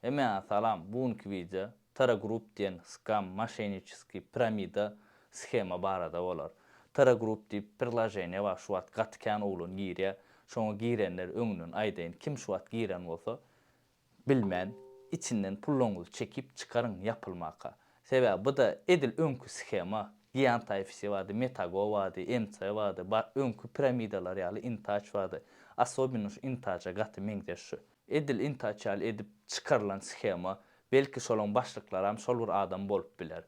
Hemmäňe salam bu günki wideo Tara Group diýen skam moşenniçeskiý piramida shema barada bolar. Tara Group diýip priloženiýe bar şu wagt gaty kän oglan girýä şoňa girenler öňünden aýdaýyn kim şu wagt giren bolsa bilmän içinden pullaňyzy çekip çykaryň ýapylmaka. Sebäbi bu-da edil öňki shema Giant IFC bardy Metago bardy MC bardy bar öňki piramidalar ýaly Intouch bardy asobinno şu Intouch-a gaty meňzeş şu. Edil Intouch ýaly edip çykarylan shema, belki şolaň başlyklaram şol bir adam bolup biler.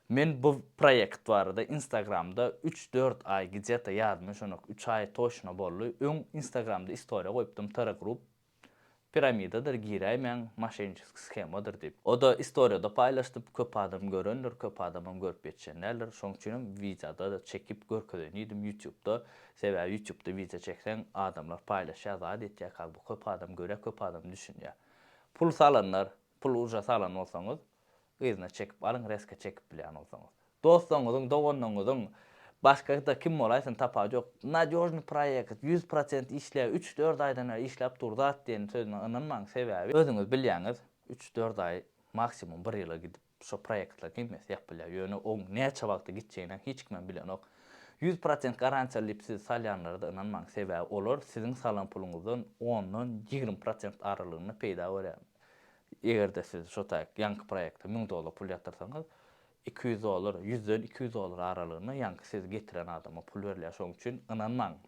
Men bu proýekt barada Instagramda üç-dört aý gideta ýadyma düşenok, üç aý toçno boldy, öň Instagramda istoriýa goýupdym TR Group piramidadyr giräýmäň moşenniçeski shemadyr diýip. O-da istoriýada paýlaşdyp köp adam görendir, köp adamam görüp ýetişen däldir, şoň üçinem wideoda-da çekip görkezenýdim ýutubda, Sebäbi ýutubda wideo çekseň adamlar paýlaşýar zat etýär kak bu köp adam görýär köp adam düşünýär. Pul salanlar pul uje salan bolsaňyz yzyna çekip alyň reska çekip bilýän bolsaňyz. Dostlaryňyzyň doganlaryňyzyň başgada kim bolaýsyn tapawudy ýok nadýožnyý proýekt 100% işleýär üç dört aýdan bäri işläp dur zat diýen sözüne ynanmaň sebäbi özüňiz bilýäňiz üç dört aý maksimum bir ýyla gidip Şo proýektler hemmesi ýapylýar. Ýöne oň näçe wagta gitjeginem hiç kimem bilenok. 100% garantiýaly diýip sizi salýanlara-da ynanmaň. Sebäbi olar siziň salan puluňyzdan ondan 20% aralygynda peýda görýär. Eger-de siz şo taýk ýaňky proýekte 1000 dollar pul ýatyrsaňyz, 200 dollar, ýüzden 200 dollar aralygynda ýaňky sizi getiren adama pul berilýär. Şonuň üçin ynanmaň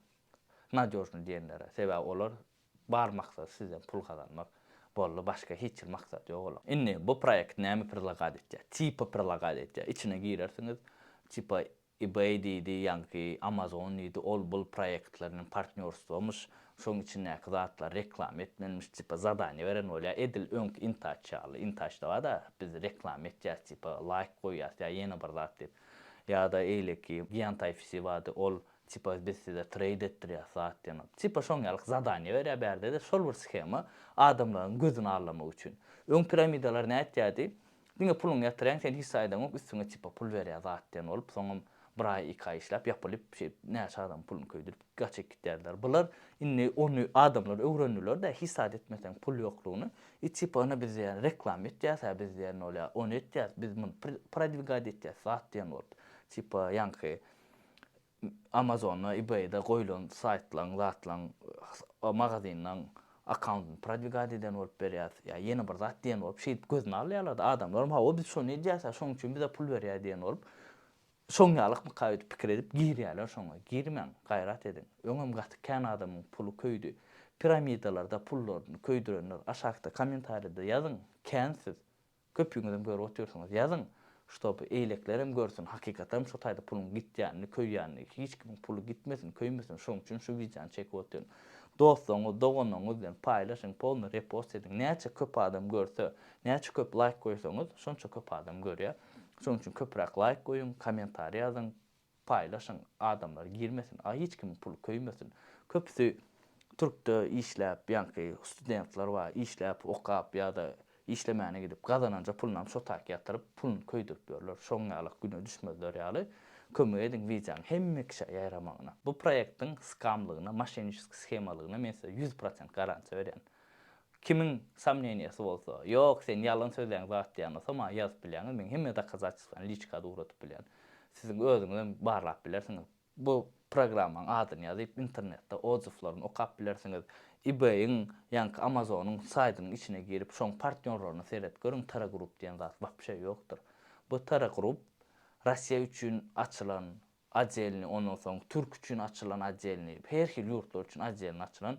nadýožnyý diýenlere. Sebäbi olar Bar maksady sizden pul gazanmak. Boldy başga hiç bir maksat ýok olaň. Indi bu proýekt näme predlagat etýär? Tipa predlagat etýär. Içine girersiňiz tipa ebay diýdi ýaňky amazon diýdi ol bul proýektler bilen partnýorstwomyş şoň içindäki zatlary reklama etmelimiş tipa zadaniýa beren bolýar edil öňki intaç ýaly intaçda barda biz reklama etýäs tipa laýk goýýas ýa ýene bir zat diýip ýa-da eýleki giantayfc bardy ol Tipa biz size treýd etdirýäs zat diýen. Tipa şoň ýalyk zadaniýa berýär bärde-de şol bir shema adamlaryň gözüni aldamak üçin. Öň piramidalar nätýärdi? Diňe puluňy ýatyrýaň sen hiç aýdaňok üstüňe tipa pul berýär zat diýen bolup soňam bir aý iki aý işläp ýapylyp şeýdip näçe adamyň puluny köýdürip gaçyp gitýärdiler. Bular indi ony adamlar öwrendiler-de hiç zat etmeseň pul ýoklugyny i tipa ine biz diýýär reklama etýäs-ä biz diýen bolýar ony etýäs biz muny prodwigat etýäs zat diýen bolup tipa ýaňky Amazonda, eBay-de goýlan saýtlaň, zatlaň, magazinleň akkauntyny prodwigat eden bolup berýäs, ýa ýene bir zat diýen bolup şeýdip gözüni alýarlar-da adamlaram hawa biz şony edýäs-ä şoň üçin bize pul berýär diýen bolup şoň ýalykmyka öýdüp pikir edip girýärler şoňa. Girmäň, gaýrat ediň. Öňem gaty kän adamyň puly köýdi. Piramidalarda pullaryny köýdürenler aşakda kommentariýada ýazyň, kän siz. Köpüňizem görüp otyrsyňyz. Ýazyň, ştoby eýleklerem görsün, hakykatam şo taýda puluň gitýänini, köýýänini. Hiç kimiň puly gitmesin, köýmesin, şoň üçin şu wideony çekip otyryn. Dostlaryňyz, doganlaryňyz bilen paýlaşyň, polny repost ediň. Näçe köp adam görse, näçe köp laýk goýsaňyz, şonça köp adam görýär. Şoň üçin köpräk laýk goýuň, kommentariý ýazyň. Paýlaşyň adamlar girmesin a hiç kimiň puly köýmesin köpüsi türkde işläp ýaňky studentler bar işläp okap ýada işlemäne gidip gazananja pulunam şo taýk ýatyryp puluny köýdürip ýörler şoň ýalak güne düşmezler ýaly kömek ediň wideoň hemme kişä ýaýramagyna. Bu proýektiň skamlygyna moşenniçeskiý shemalygyna men size 100% garantiýa berýän. Kimiň somneniýasy bolsa, ýok sen ýalan sözleýäň zat diýýän bolsa maňa ýazyp bilýäňiz, men hemme dokazatelstwany liçkada ugradyp bilýän. Siziň özüňizem barlap bilersiňiz. Bu programmaň adyny ýazyp internetde odzywlaryny okap bilersiňiz. Ebayiň, ýaňky Amazonyň saýdynyň içine girip şoň partnýorlaryna seret görüň Tara Group diýen zat wapşe ýokdur. Bu Tara Group Rossiýa üçin açylan Odelny ondan soň türk üçin açylan odelny her hili ýurtlar üçin odelny açylan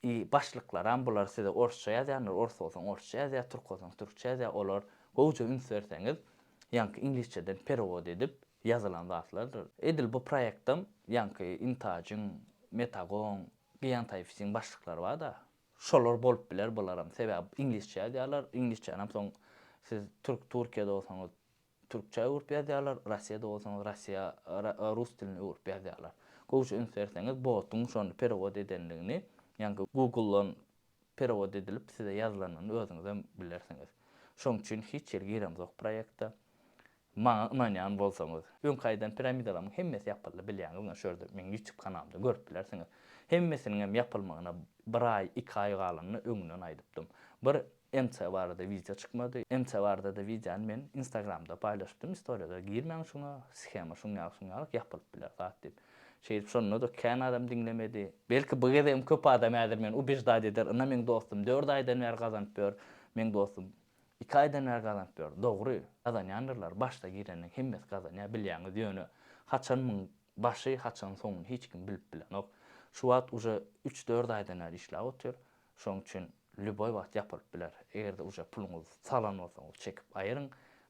i başlyklaram bular size orsça ýazýanlar ors bolsaň orsça ýazýar türk bolsaň türkçe ýazýar olar gowja üns berseňiz ýaňky iňlisçeden perewod edip ýazylan zatlardyr edil bu proýektam ýaňky intajyň metagoň giantaýfisiň başlyklary barda şolar bolup biler bularam sebäbi iňlisçe ýazýarlar iňlisçänem soň siz türk türkiýede bolsaňyz Türkçä öwürip ýazýarlar, Rossiýada bolsaňyz Rossiýa rus diline öwürip ýazýarlar. Gowja üns berseňiz botuň şony perewod edenligini, ýaňky Google-dan perewod edilip size ýazylanyny özüňizem bilersiňiz. Şoň üçin hiç ýeri giremzok proýekte. Maňa ynanýan bolsaňyz. Öňki aýdan piramidalarymyň hemmesi ýapyldy bilýäňiz ine şu ýerde meň YouTube kanalymda görüp bilersiňiz. Hemmesiniňem ýapylmagyna bir aý, iki aý galanyny öňünden aýdypdym. Bir. MC barada wideo çykmady. MC barada-da wideony men Instagramda paýlaşypdym istoriýada girmäň şuňa, shema şuň ýaly şuň ýaly ýapylyp biler zat diýip. Şeýdip şonda-da kän adam diňlemedi. Belki bu gezegem köp adam häzir meni ubeždать eder, ynha meň dostum dört aýdan bäri gazanyp ýör, meň dostum iki aýdan bäri gazanyp ýör. Dogry, gazanýandyrlar, başda girenleň hemmesi gazanýar bilýäňiz, ýöne haçan muň başy, haçan soňuny hiç kim bilip bilenok. Şu wagt uje üç-dört aýdan bäri işläp otyr. Şoň üçin lýuboý wagt ýapylyp biler. Eger-de uje puluňyzy salan bolsaňyz çekip aýyryň,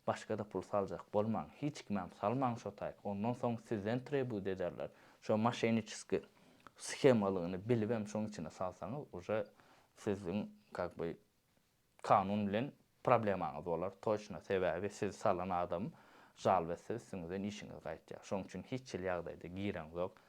başga-da pul saljak bolmaň, hiç kimäm salmaň şo taýk, ondan soň sizden trebut ederler. Şo moşenniçeskiý shemalygyny bilibem şoň içine salsaňyz uje siziň kak by kanun bilen problemaňyz bolar toçno sebäbi sizi salan adam žalba etse üstüňizden işiňiz gaýtýar. Şoň üçin hiç hili ýagdaýda gireňzok.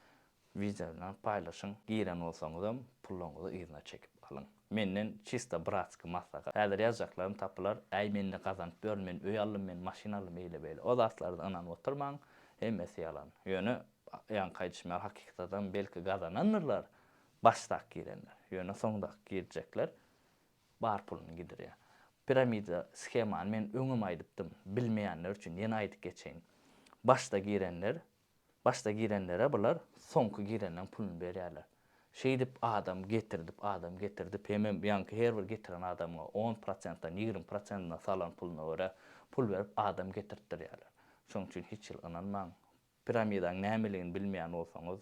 Wideony paýlaşyň, giren bolsaňyzam pullaryňyzy yzyna çekip alyň. Menden çisto bratskiý maslahat. Häzir ýazjaklarym tapylar, äý mende gazanyp ýörün, men öý aldym, men maşyn aldym eýle beýle. O zatlarda ynanyp oturmaň, hemmesi ýalan. Ýöne ýaňky aýdyşym ýaly hakykatadam belki gazanandyrlar başdak girenler. Ýöne soňdak girjekler bar puluny gidirýär. Piramida shemany men öňem aýdypdym, bilmeýänler üçin ýene aýdyp geçeýin. Başda girenler Başda girenlere bular soňky girenleň puluny berýärler. Şeýdip adam getirdip, adam getirdip hemem ýaňky her bir getiren adamyňa on prosentden, 20 prosentine salan puluna görä pul berip adam getirtdirýärler. Şoň üçin hiç hili ynanmaň. Piramidaň nämeligini bilmeýän bolsaňyz,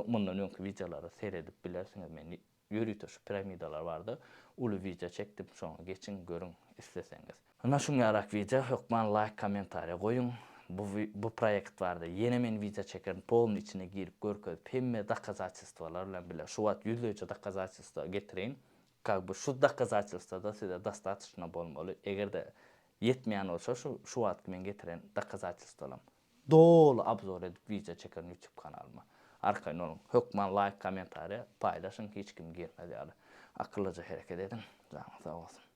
mundan öňki wideolara seredip bilersiňiz. Men Ýörite şu piramidalar barada uly wideo çekdim şoňa geçiň görüň isleseňiz. Ynha şuňňarak wideo hökman laýk kommentariýa goýuň bu bu proýekt barada ýene men wideo çekerin polny içine girip görkezip hemme dokazatelstwalar bilen bile şu wagt ýüzlerçe dokazatelstwa getireýin kak by şu dokazatelstwada size dostatoçno bolmaly egerde ýetmeýän bolsa şu şu wagtky men getiren dokazatelstwalam Doly obzor edip wideo çekerin youtube kanalyma. Arkaýyn boluň. Hökman laýk kommentariýa paýlaşyň hiç kim girmez ýaly. Akyllyja hereket ediň. Janyňyz sag bolsun.